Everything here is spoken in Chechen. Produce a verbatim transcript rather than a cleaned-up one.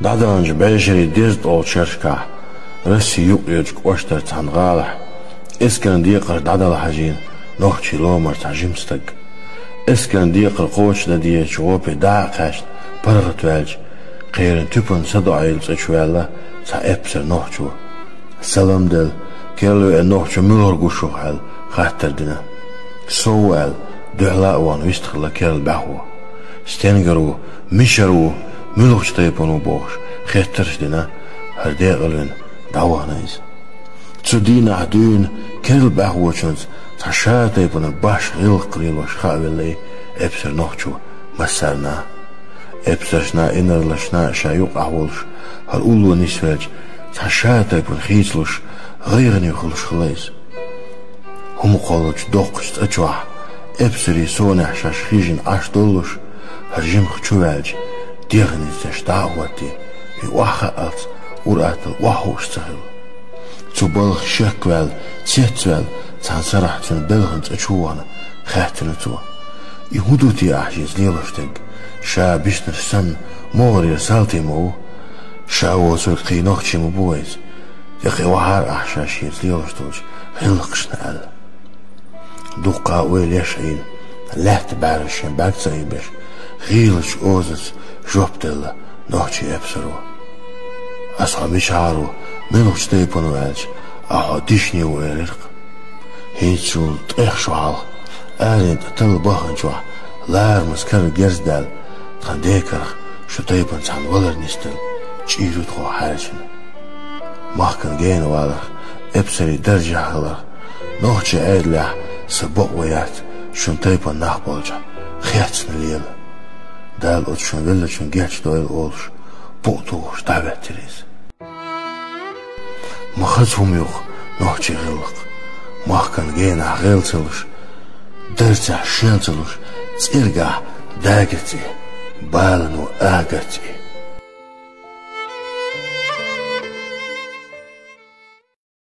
ДӀадаханчу бӀешерийн дезткъолгӀачу шерашкахь, Россин юккъерчу кӀоштара цхьана гӀалахь, эскаран декхарш дӀадала хьажийна нохчийн ломара цхьа жима стаг. Эскаран декхар кхочушдан дезачу гӀопе дӀа а кхаьчна, паргӀатваьлча, кхеран туьпанна садоӀийла цӀа чу ваьлла цхьа эпсар нохчо. Салам делла, керла веана нохчо муьлхарг ву шух аьлла, хаттар дина. Со ву аьлла, дуьхьал а вахана вистхилла керла бӀаьхо. Стенгара ву, мичара ву, муьлхачу тайпана ву бохуш, хеттарш а дина, хӀара декъала вина дӀавахана иза. Цу дийнахь дуьйна керла бӀаьхочуьнца цхьа ша тайпанан башха гӀиллакх лелош хаавелла и эпсар нохчо массарна а. Эпсаршна а, инарлашна а ша юкъахь волуш, хӀара улло нисвелча, цхьа ша тайпана хийцалуш, гӀайгӀане хуьлуш хилла иза. ХӀума кхоллучу доккхачу цӀа чохь, эпсарийн сонехь шаьш хьийжина Ӏаш доллуш, хӀара жимха чу ваьлча, дегӀаница шаьш дӀа а хӀоттийна, и охьахаалц, ур-атталла охьахууш ца хилла. Цу балхах шекваьлла, цецваьлла, цхьана сарахь цуьнан белхан цӀа чу вахана, хаьттина цо: «И хӀун ду те ахь шеца лелош дерг? Ша биснарш санна, могӀарера салти ма ву. Ша воцург кхин нохчи ма бу вайца. ТӀекхиавахьара ахь ша шеца лелош долчу гӀиллакхашна», — аьлла. Дуккха а ойла еш Ӏийна, лаьтта бӀаьргаш шен бӀаьрг ца айбеш, гӀийлачу озаца жоп делла нохчийн эпсаро: «Ас хьо мичахьара ву, муьлхачу тайпана ву аьлча, ахь хьо дишне ву», — элира-кх. «ХӀинцачул тӀех шо хьалха, аренан тӀе талла баханчохь, ларамаза кара герз даьлла, тхан декарах шун тайпана цхьаьна валар нисделла, чӀир ю тхо хьаьрчина. Махкана гена валарх, эпсарийн даржехь хиларх, нохчийн Ӏедалехь сан бакъо яц шун тайпана нах болчохь хецна лела. Дала оцу шун веллачун гечдойла», — олуш, букъ тухуш дӀахӀоьттира иза. Ма хаза хӀума ю-кх нохчийн гӀиллакх. Махкана генахь гӀел ца луш, дарцехь шел ца луш, цӀергахь дагар цӀе, балано агар цӀе.